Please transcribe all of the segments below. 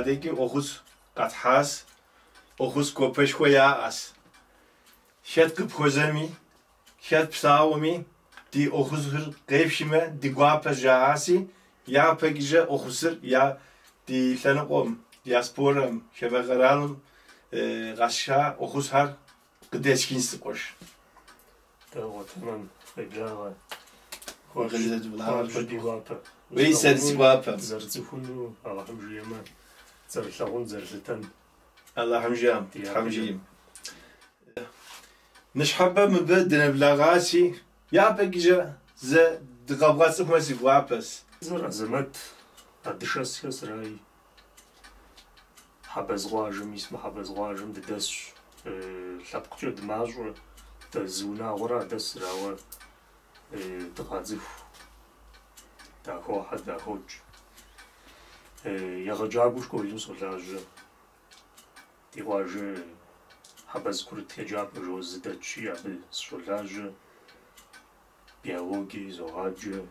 дыбгъэдэкӏи ӏуэхус къэтхьас, ӏуэхус гуапэшхуэ яӏэс. Хэт къыпхуэзэми, хэт плъагъуми, ди ӏуэхусхэр къепшмэ, ди гуапэ жаӏаси, япэкӏэ ӏуэхусыр я ди лъэныкъуэм, диаспорэм, хамэ къэралым къэсша ӏуэхусхэр къыдэсхын си къуэш. Дэгъуэ, тэмэм, къеблагъэ. Укъызэдблагъэр Хуабжьу ди гуапэ. Уей, сэри си гуапэ. Дызэрыцӏыхуну, Алыхьым жиӏэмэ, зэрылъагъун, зэрылъытэн. Алыхьым жиӏэм, Ди Тхьэм япэкӏэ. жиӏэм. Ныщхьэбэ мыбы дынэблэгъаси, япэкӏэ зэ дыкъэбгъэцӏыхумэ си гуапэс. Зыр Азэмэт, Адышэсхэ срай. Хьэбэз къуажэм, мис мы Хьэбэз къуажэм дыдэсщ. Лъэпкъкӏэ дымащӏэ, дэ зы унагъуэра дэсыр, ауэ дыкъацӏыху, дахохьэ, дахокӏ. Егъэджакӏуэу школым солажьэ. Ди къуажэ Хьэбэз курыт еджапӏэ жоуэ зы дэтщи, абы сыщолажьэ. Биологие изогъаджэ.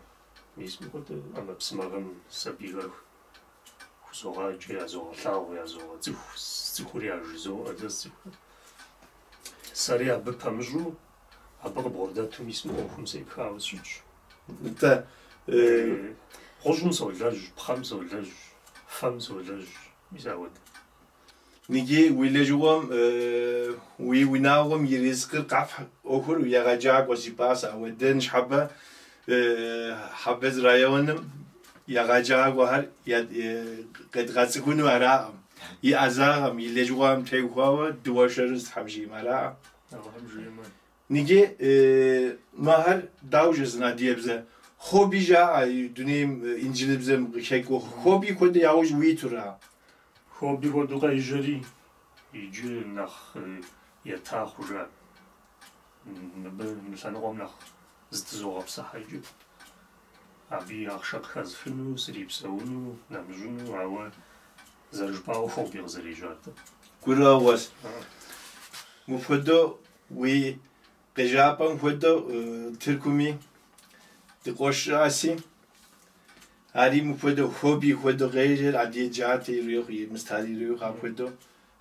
Мис мыпхуэдэ ӏэмэпсымэхэм сабийхэр хузогъаджэ, язогъэлъагъу, язогъэцӏыху, сцӏыхур яжызоӏэ сэ сцӏыхур. Сэри абы пэмыщӏу, абы къыбгъурдэту мис мы ӏуэхум сепхауэ сыщытщ. Нтӏэ. Гъущӏым солэжь, пхъэм солэжь, фэм солэжь, мис ауэдэ. Ныджы уи лэжьыгъэм, уи унагъуэм и ерыскъыр къэпхь ӏуэхур егъэджакӏуэ жыпӏащ, ауэ дэ ныщхьэбэ Хьэбэз районым егъэджакӏуэхэр къедгъэцӏыхуну араӏым. И ӏэзагъэм, и лэжьыгъэм теухуауэ дыуэршэрынщ Тхьэм жиӏэм, араӏым. Алыхьым жиӏэмэ. Ныджы махэр дауэ жысӏэн адыгэбзэ? Хобби жаӏэ дунейм инджылыбзэм къыхэкӏыу. Хобби хуэдэ яужь уитура? Хобби хуэдэу къежьэри, иджы нэхъ ета хъужа. Мыбы мы лъэныкъуэм нэхъ зытызогъэпсыхьэ иджы. Абы и ахъшэ къыхэзхыну, срипсэуну, нэмыщӏыну, ауэ зэрыжыпӏауэ хобби къызэрежьат. Гурыӏуэгъуэщ. Мыпхуэдэу уи къежьапӏэм хуэдэу Тыркуми ди къуэш щыӏэси, ари мыпхуэдэу хобби хуэдэу къежьэр, адыгэ джатэ ирехъу, и мыстар ирехъу, апхуэдэу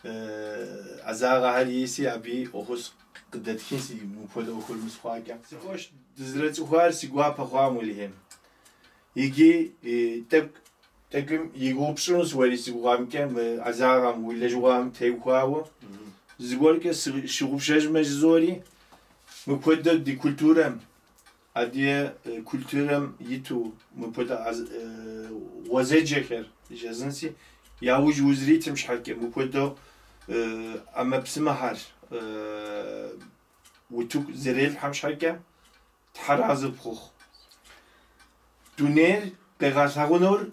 ӏэзагъэхэр иси, абыи ӏуэхус къыдэтхынщ мыпхуэдэ ӏуэхур мыс хъуакӏэ. Си къуэш дызэрыцӏыхуар си гуапэ хъуам уэлэхьи. Иджы тӏэкӏу тӏэкӏум и гугъу пщӏынущ уэри си гугъэмкӏэ мы ӏэзагъэм, уи лэжьыгъэм теухуауэ. Зыгуэркӏэ сыщыгъупщэжмэ жызори, мыпхуэдэу ди культурэм, адыгэ культурэм иту мыпхуэдэ гъуэзэджэхэр жызынси, яужь узэритым щхьэкӏэ мыпхуэдэу ӏэмэпсымэхэр утыку зэрелъхьэм щхьэкӏэ Тхьэр арэзы пхухъу. Дунейр къегъэлъагъунур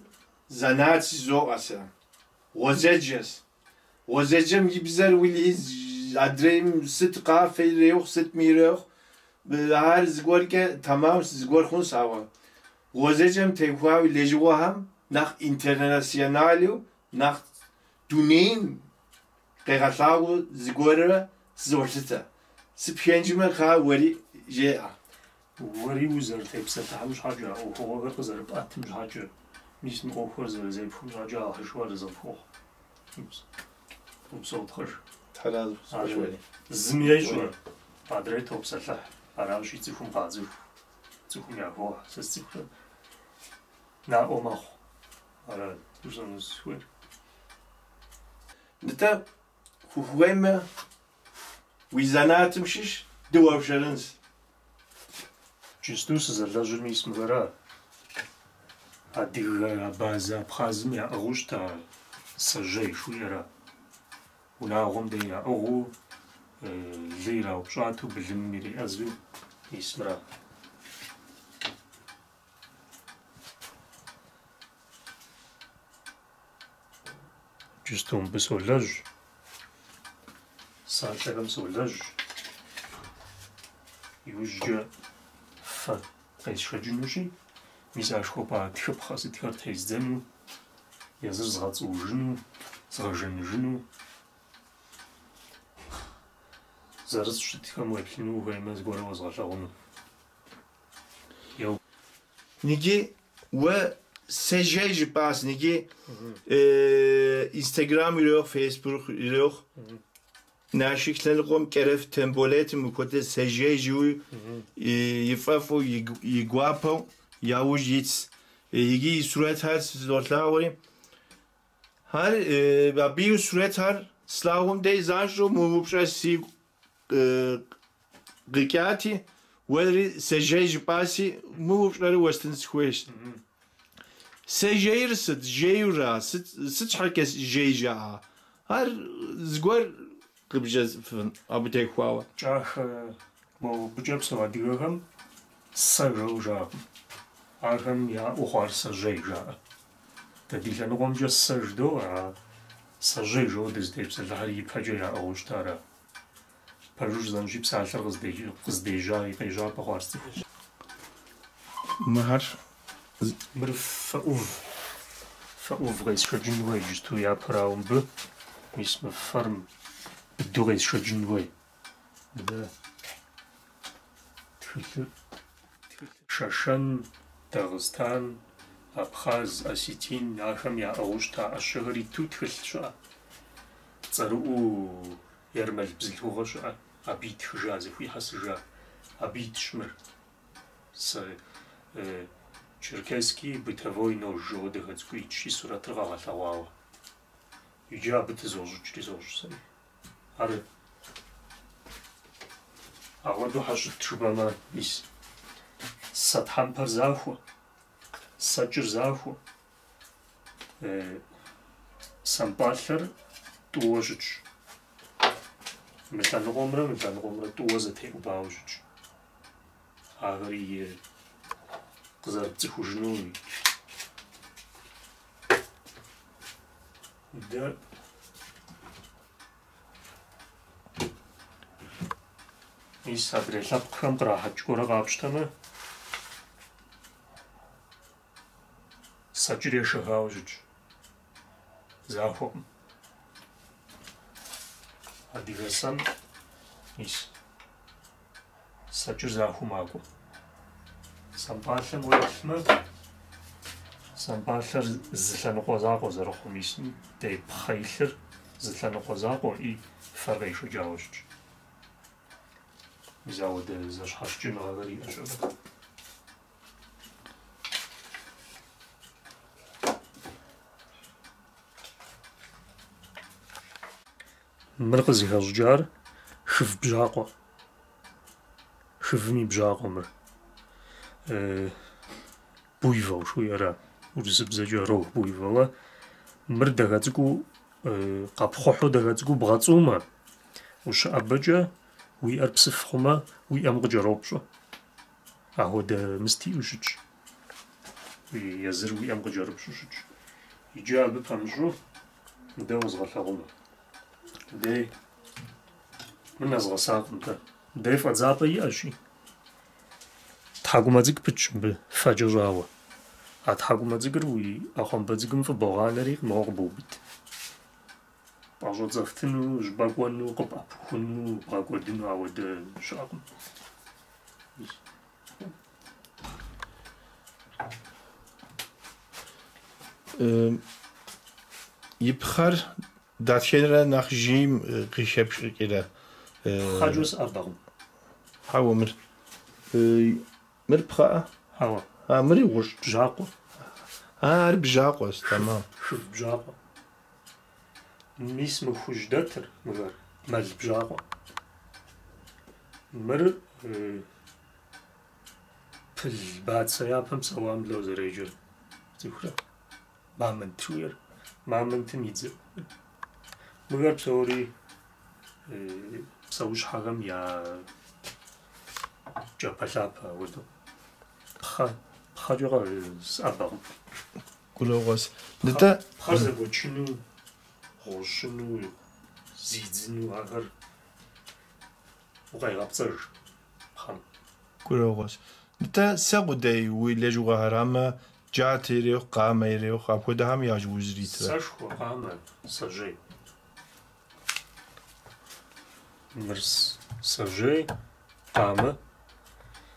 зэнат жызоӏэ сэ. Гъуэзэджэщ. Гъуэзэджэм и бзэр уэлэхьи адрейм сыт къафэ ирехъу, сытми ирехъу, ар зыгуэркӏэ тэмамщ, зыгуэр хъунщ, ауэ гъуэзэджэм теухуауэ лэжьыгъэхэм нэхъ интернационалу, нэхъ дунейм къегъэлъагъуэу зыгуэррэ сызолъытэ. Сыпхэнжмэ, кхъа уэри жеӏэ. Уэри узэрытепсэлъыхьым щхьэкӏэ, а ӏуэхугъуэхэр къызэрыпӏэтым щхьэкӏэ, мис мы ӏуэхухэр зэрызепхуэм щхьэкӏэ Алыхьышхуэ арэзы къыпхухъу. Упсэу, тхъэж. Тхьэр арэзы пхухъу уэри. Зым ещӏэ, адрейр топсэлъыхь. Аращи, цӏыхум къацӏыху, цӏыхум яхохьэ. Сэ сцӏыхухэр наӏуэ мэхъу. Ара жысӏэну сызыхуейр. Нтӏэ, ухуеймэ, уи зэнатым щыщ дыуэршэрынщ. Иджысту сызэлэжьыр мис мыхэра. Адыгэ, абазэ, абхъазым яӏыгъыу щыта сэжьей жыхуиӏэра. Унагъуэм дей яӏыгъыу, лы ираупщӏатэу, былымым иреӏэзэу мис мыра. Иджысту мыбы солэжь, салъэхэм солэжь, иужькӏэ фэ къесшэкӏынущи, мис а жыхуэпӏа тхыпхъэ сытхэр тездзэну, езыр згъэцӏуужыну, згъэжэныжыну. Зэрысщӏ щытхэм уеплъыну ухуеймэ, зыгуэрэ уэзгъэлъэгъуну. Иджы уэ. Сэжьей жыпӏащ иджы Инстаграм ирехъу, Фейсбук ирехъу. Налшык лъэныкъуэм Кӏэрэф Темболэтым мыпхуэдэ сэжьей жиӏэу и фӏэфӏу, и гуапэу яужь итщ. Иджы и сурэтхэр сызолъагъури, ар абы и сурэтхэр слъагъум дей занщӏэу мы упщӏэр сигу къикӏати, уэри сэжьей жыпӏаси, мы упщӏэри уэстын сыхуейщ. Сэжьейр сыт, жейура, сыт щхьэкӏэ жей жаӏа? Ар зыгуэр къыбжесӏэфын абы техуауэ. Кӏахэ мобыкӏэ псэу адыгэхэм сэ жэу жаӏэкъым. Ахэм яӏэу хъуар сэжьей жаӏэ. Дэ ди лъэныкъуэмкӏэ сэ жыдоӏэ, а сэжьей жэуэ дызытепсэлъыхьыр ипэкӏэ яӏыгъыу щытара. Пэжу жысӏэнщи, псалъэр къыздежьа и къежьапӏэ хъуар сцӏыхукъым. Мыхэр Мыр фэ ӏув. Фэ ӏув къесшэкӏын хуей иджысту япэрауэ мыбы. Мис мы фэр быдэу къесшэкӏын хуей. Мыдэ тхылъыр Шэшэн, Дагъыстан, Абхъаз, Осетин ахэм яӏыгъыу щыта ӏэщэхэр иту тхылъ щыӏэ. Цӏэрыӏуэу ермэл бзылъхугъэ щыӏэ, абы итхыжа, зэхуихьэсыжа, абы итщ мыр. Сэ Черкесский бытовой нож жэуэ дахэ цӏыкӏуу итщи, сурэтыр къэгъэлъэгъуауэ. Иджы абы тызощӏыкӏри сощӏ сэри. Ар ауэдэу хьэ щыт жыпӏэмэ, мис сэ тхьэмпэр захуэ, сэкӏыр захуэ, сэмпӏалъэр тӏууэ щытщ. Мы лъэныкъуэмрэ мы лъэныкъуэмрэ тӏууэ зэтеӏубауэ щытщ. Ахэри къызэрыпцӏыхужыну дэ мис адрей лъэпкъхэм кърахьэкӏыурэ къапщтэмэ, сэкӏыр ешэхауэ щытщ. Захуэкъым. Адыгэ сэм мис сэкӏыр захуэу макӏуэ. Сэмпӏалъэм уеплъмэ, сэмпӏалъэр зы лъэныкъуэ закъуэ зэрыхъум, мис дей пхъэ илъыр зы лъэныкъуэ закъуэ и фэр къешэкӏауэ щытщ. Мис ауэдэ зэщхьэщыкӏыныгъэхэр иӏэщ абы. Мыр къызыхэщӏыкӏар хыв бжьакъуэ. Хывым и бжьакъуэ мыр. Буйвол жыхуиӏэра, урысыбзэкӏэ рог буйвола. Мыр дахэ цӏыкӏуу къэпхъухьу дахэ цӏыкӏуу бгъэцӏумэ, ущыӏэбэкӏэ уи ӏэр псыф хъумэ, уи ӏэм къыкӏэропщӏэ. Ахуэдэ мыст иӏэу щытщ. Езыр уи ӏэм къыкӏэрыпщӏэу щытщ. Иджы абы пэмыщӏу мыдэ уэзгъэлъэгъуну. Мыдей мыр нэзгъэсакъым-тӏэ. Мыдей фӏэдзапӏэ иӏэщи. Тхьэкӏумэ цӏыкӏу пытщ мыбы фэкӏэ щӏауэ. А тхьэкӏумэ цӏыкӏур уи ӏэхъуамбэ цӏыкӏум фӏыбогъанэри моуэ къыбоубыд. Пӏэщӏэцӏэфтыну, щӏыпӏэ кӏуэну, къыпӏэпыхуну, бгъэкӏуэдыну ауэдэ щыӏэкъым. И пхъэр дэтхэнэрэ нэхъ жьым къыхэпщӏыкӏрэ? Пхъэкӏэ сыӏэбэкъым. Хьэуэ, мыр. Мыр пхъэӏэ? Хьэуэ. А, мыри гъущӏ. Бжьакъуэ. А, ар бжьакъуэщ, тэмам. Хыв бжьакъуэ. Мис мы хужь дэтыр, мыхэр, мэл бжьакъуэ. Мыр пыл бацэ япэм псэуам ло зэреджэр цӏыхурэ. Мамонт жыхуиӏэр. Мамонтым и дзэ. Мыхэр псори псэущхьэхэм я кӏапэлъапэ ауэдэу. Пхъэ, пхъэкӏэ сыӏэбэкъым. Гурыӏуэгъуэщ. Нтӏэ. Пхъэр зэгуэчыну, гъущыну, зидзыну ахэр укъегъэпцӏэж пхъэм. Гурыӏуэгъуэщ. Нтӏэ, сэ къудей уи лэжьыгъэхэр амэ джатэ ирехъу, къамэ ирехъу, апхуэдэхэм яжь узритрэ? Сэшхуэ, къамэ, сэжьей. Мыр сэжьей, къамэ,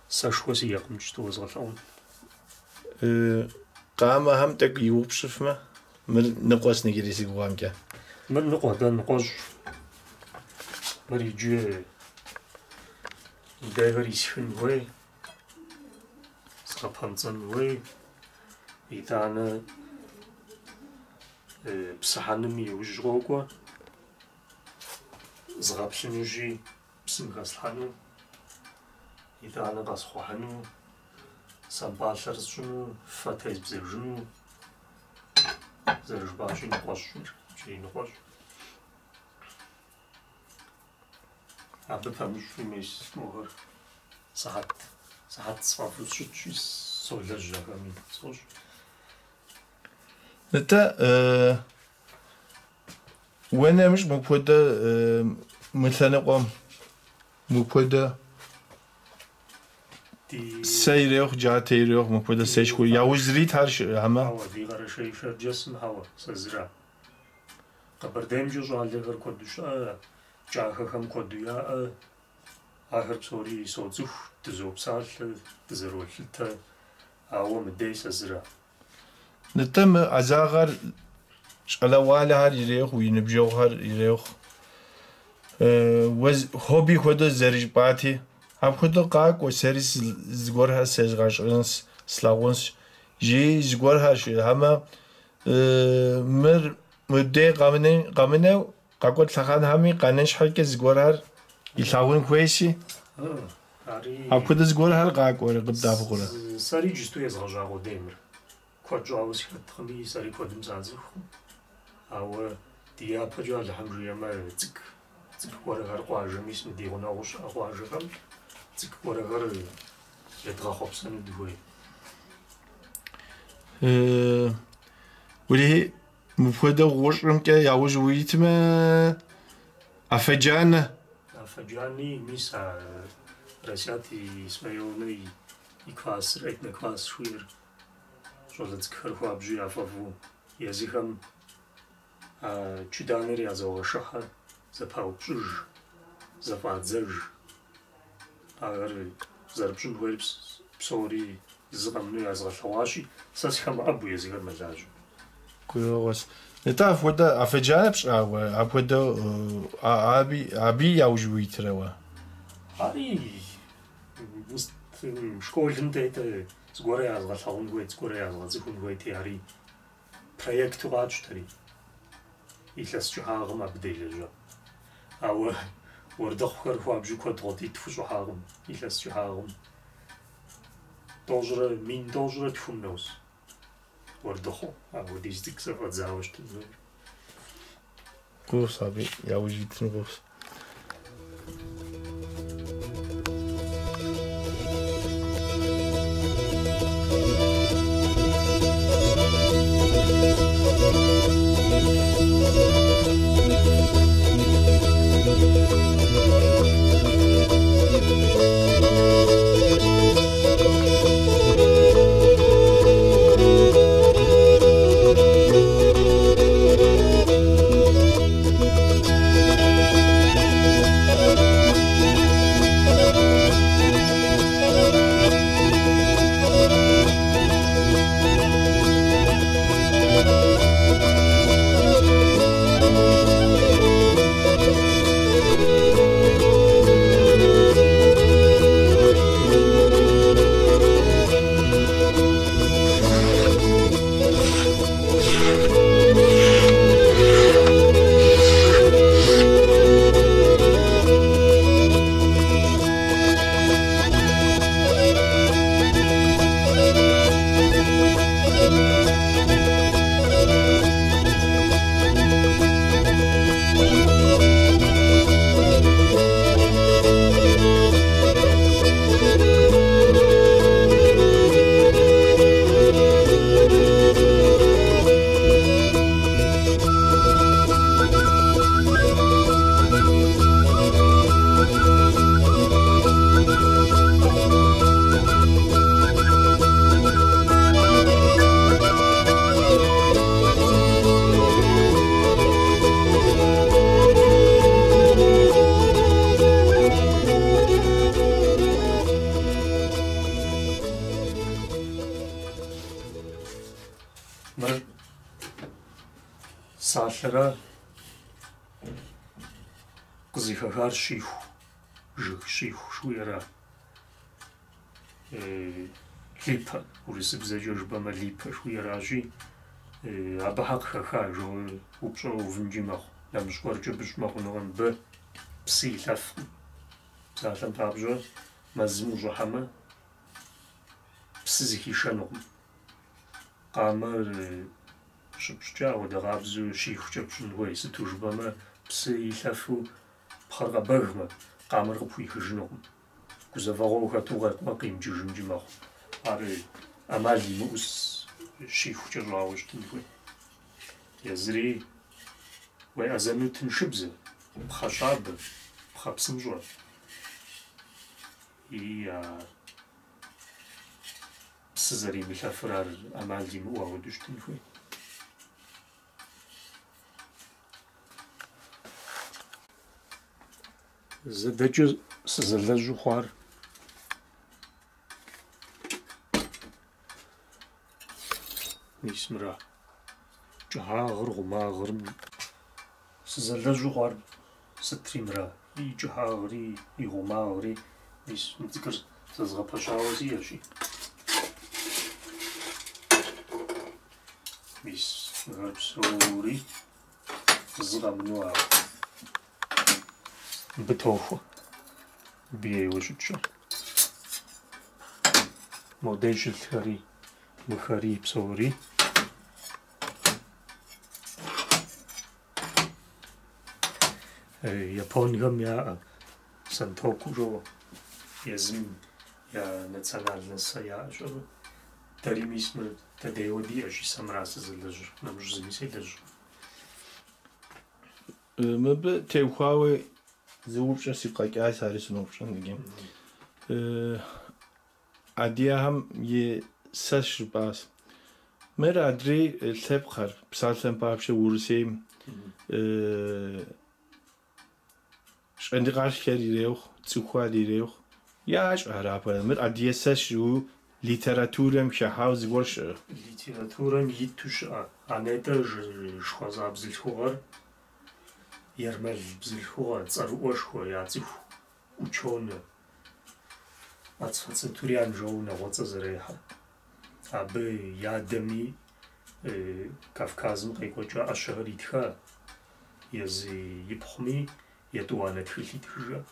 сэшхуэ сиӏэкъым иджысту уэзгъэлъэгъун. Къамэхэм тӏэкӏу иупщӏыфмэ, мыр ныкъуэс иджыри си гугъэмкӏэ. Мыр ныкъуэ, дэ ныкъуэщӏ. Мыр иджы мыдэхэр исхын хуей, згъэпэмцӏэн хуей, итӏанэ псыхьэным иужь къокӏуэ, згъэплъынущи псым хэслъхьэну, итӏанэ къэсхъухьыну, сэмпӏалъэр сщӏыну, фэ тезбзэжыну, зэрыжыпӏащи ныкъуэщӏ мыр, иджыри ныкъуэщӏ. Абы пэмыщӏу мис мохэр сыхьэт, сыхьэт сфӏэфӏу сщытщи, солэжь ахэми, сощӏ. Нтӏэ, уэ нэмыщӏ мыпхуэдэ мы лъэныкъуэм мыпхуэдэ Ди сэ ирехъу, джатэ ирехъу, мыпхуэдэ сэшхуэ яужь зритхэр щыӏэ, хьэмэ? Хьэуэ, ди Къэрэшей-Шэрджэсым хьэуэ, сэ зыра. Къэбэрдеймкӏэ щӏалэхэр куэду щыӏэ, кӏахэхэм куэду яӏэ. Ахэр псори соцӏыху, дызопсалъэ, дызэролъытэ, ауэ мыдей сэ зыра. Нтӏэ, мы ӏэзагъэр щӏалэгъуалэхэр ирехъу, уи ныбжьэгъухэр ирехъу. Уэ хобби хуэдэу зэрыжыпӏати, апхуэдэу къакӏуэ, сэри зыгуэрхэр сезгъэщӏынщ, слъагъунщ. Жи зыгуэрхэр щыӏэ, хьэмэ мыр мыбдей къэмынэу къэкӏуэт лъэхъэнэхэми къэнэн щхьэкӏэ зыгуэрхэр илъагъун хуейщи, Ари апхуэдэ зыгуэрхэр къакӏуэрэ къыбдэӏэпыкъурэ? Сэри иджысту езгъэжьа къудей мыр. Куэд щӏауэ сыхэткъыми, сэри куэдым сацӏыхукъым. Ауэ ди япэкӏэ Алыхьым жиӏэмэ, цӏык, цӏык гуэрхэр къуажэм ис, мы ди гъунэгъуу щыӏэ къуажэхэм цӏык гуэрхэр едгъэхъуэпсэну дыхуей. Уэлэхьи, мыпхуэдэ гъущӏымкӏэ яужь уитмэ, афэ джанэ. Афэ джани, мис а Расят Исмаиловнэ и классыр, этнокласс жыхуиӏэр. Щӏалэ цӏыкӏухэр хуабжьу яфӏэфӏу езыхэм а чыданэр язогъэшыхьэ, зэпаупщӏыж, зэфӏадзэж. Ахэр зэрыпщӏын хуейр псори зы къэмынэу язгъэлъэгъуащи, сэ сыхэмыӏэбу езыхэр мэлажьэ. Гурыӏуэгъуэщ. Нтӏэ, апхуэдэ афэ джанэ пщӏа уэ? Апхуэдэу аби яужь уитрэ уэ? Ари школым тетэ зыгуэрэ язгъэлъагъун хуейт, зыгуэрэ язгъэцӏыхун хуейти, ари проекту къатщтэри. Илъэс кӏыхьагъым абы делэжьа. Ауэ уэрдыхъухэр хуабжьу куэд гъуэти тхущӏыхьакъым илъэс кӏыхьагъым. Тӏощӏрэ, 1102 нос уэрдыхъуу, апхуэдиз цӏыкӏу зэфӏэдзауэ щытын хуейр. Гугъущ абы яужь итын гугъущ. Салъэра къызыхэхар щиху, жыг щиху жыхуиӏэра. Липэ, урысыбзэкӏэ жыпӏэмэ липэ жыхуиӏэращи, абы хьэ къыхэха жоуэ упщӏэ увынкӏи мэхъу. Нэмыщӏ гуэркӏэ быщӏ мэхъунукъым, мыбы псы илъэфкъым. Псалъэм папщӏэ, мэзым ущӏыхьэмэ, псы зыхишэнукъым. Къамэр щыпщӏкӏэ ауэдэ къабзэу щихукӏэ пщӏын хуей, сыту жыпӏэмэ, псы илъэфу пхъэр къэбэгмэ, къамэр къыпхуихыжынукъым. Гузэвэгъуэ ухэту укъекъумэ, къимыкӏыжынкӏи мэхъу. Ар ӏэмал имыӏэу щихукӏэ щӏауэ щытын хуей. Езыри уеӏэзэну тыншыбзэ, пхъэ щабэ, пхъэ псынщӏэ. И а псы зэримылъэфыр ар ӏэмал имыӏэу ауэдэу щытын хуей. Зэдэкӏэ сызэлэжьу хъуар мис мыра. Кӏыхьагъыр, гъумагъыр сызэлэжьу хъуар сытри мыра. И кӏыхьагъри, и гъумагъри, мис мы цӏыкӏур зэзгъэпэщауэ сиӏэщи. Мис мыхэр псори зы къэмынэу а мыбы тохуэ. Мыбы ейуэ щытщ ар. Модей щылъхэри, мыхэри, псори. Японхэм яӏэ сантоку жоуэ езым я национальнэ сэ яӏэщ абы. Дэри мис мыр дэдейуэ диӏэщи, сэ мыра сызэлэжьыр, нэмыщӏ зыми селэжькъым. Мыбы теухуауэ зы упщӏэ сигу къэкӏащ, ари сыноупщӏын иджы. Адыгэхэм и сэщ жыпӏащ. Мыр адрей лъэпкъхэр, псалъэм папщӏэ Урысейм щӏэныгъэлӏхэр ирехъу, цӏыхухэр ирехъу, ящӏ ар апхуэдэ. Мыр адыгэ сэщ жыуэу литературэм хыхьауэ зыгуэр щыӏэ. Литературэм иту щыӏэ. А нетӏэ жыхуэсӏа бзылъхугъэр ермэл бзылъхугъэ цӏэрыӏуэшхуэ яцӏыху учёнэ. Ацхацатурян жоуэ унагъуэцӏэ зэрехьэ. Абы и адэми Кавказым къекӏуэкӏа ӏэщэхэр итха, езы ипхъуми етӏуанэ тхылъ итхыжа.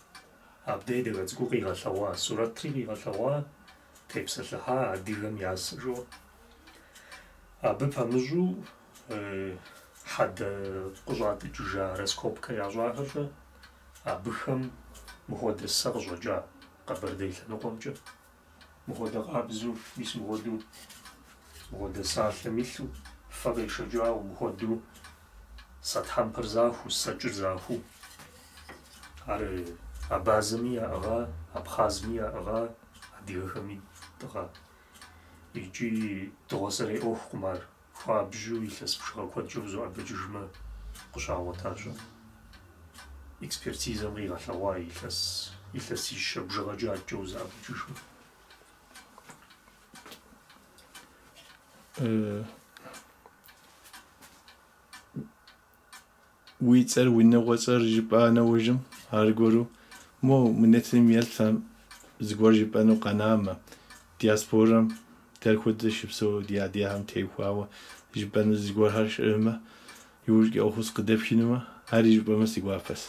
Абдей дахэ цӏыкӏуу къигъэлъэгъуа, сурэтри къигъэлъэгъуа, тепсэлъыхьа адыгэм я сэ жоуэ. Абы пэмыщӏу хьэдэ къыщӏатӏыкӏыжа раскопкэ ящӏахэр-щэ, абыхэм мыхуэдэ сэ къыщӏэкӏа Къэбэрдей лъэныкъуэмкӏэ. Мыхуэдэ къабзэу, мис мыхуэдэу, мыхуэдэ салъэм илъу, фэ къешэкӏауэ, мыхуэдэу сэ тхьэмпэр захуэу, сэкӏыр захуэу. Ар абазэми яӏыгъа, абхъазми яӏыгъа, адыгэхэми тӏыгъа. Икӏи дыгъуасэрей ӏуэхукъым ар, хуабжьу илъэс бжыгъэ куэдкӏэ узэӏэбэкӏыжмэ къыщагъуэтащ ар. Экспертизэм къигъэлъэгъуа илъэс, илъэсищэ бжыгъэкӏэ адэкӏэ узэӏэбэкӏыжмэ. Уи цӏэр, унагъуэцӏэр жыпӏа нэужьым, аргуэру мо мы нэтыным еплъхэм зыгуэр жыпӏэну къэнамэ, диаспорэм дэр хуэдэ щыпсэу ди адыгэхэм теухуауэ жыпӏэну зыгуэрхэр щыӏэмэ, иужькӏэ ӏуэхус къыдэпхынумэ, ари жыпӏэмэ си гуапэщ.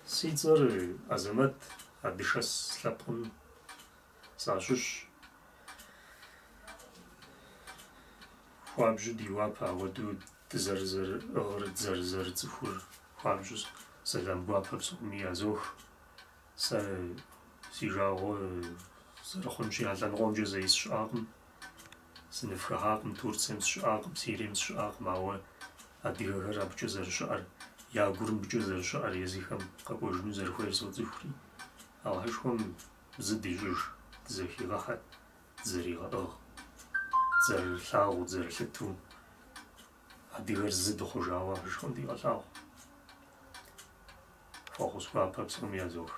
Си цӏэр Азэмэт, Адышэс лъэпкъым сащыщщ. Хуабжьу ди гуапэ ауэдэу дызэрызэрыӏыгъыр, дызэрызэрыцӏыхур хуабжьу сэлам гуапэ псоми язох. Сэ си жагъуэ зэрыхъунщи, а лъэныкъуэмкӏэ зэи сыщыӏакъым. Сыныфхыхьакъым, Турцием сыщыӏакъым, Сирием сыщыӏакъым, ауэ адыгэхэр абыкӏэ зэрыщыӏэр, я гур мыбыкӏэ зэрыщыӏэр, езыхэм къэкӏуэжыну зэрыхуейр соцӏыхури. Алыхьышхуэм зы дищӏыж, дызэхигъэхьэ, дызэригъэӏыгъ, дызэрылъагъуу, дызэрылъыту, адыгэр зы дыхъужауэ Алыхьышхуэм дигъэлъагъу. Фӏэхъус гуапэ псоми язох.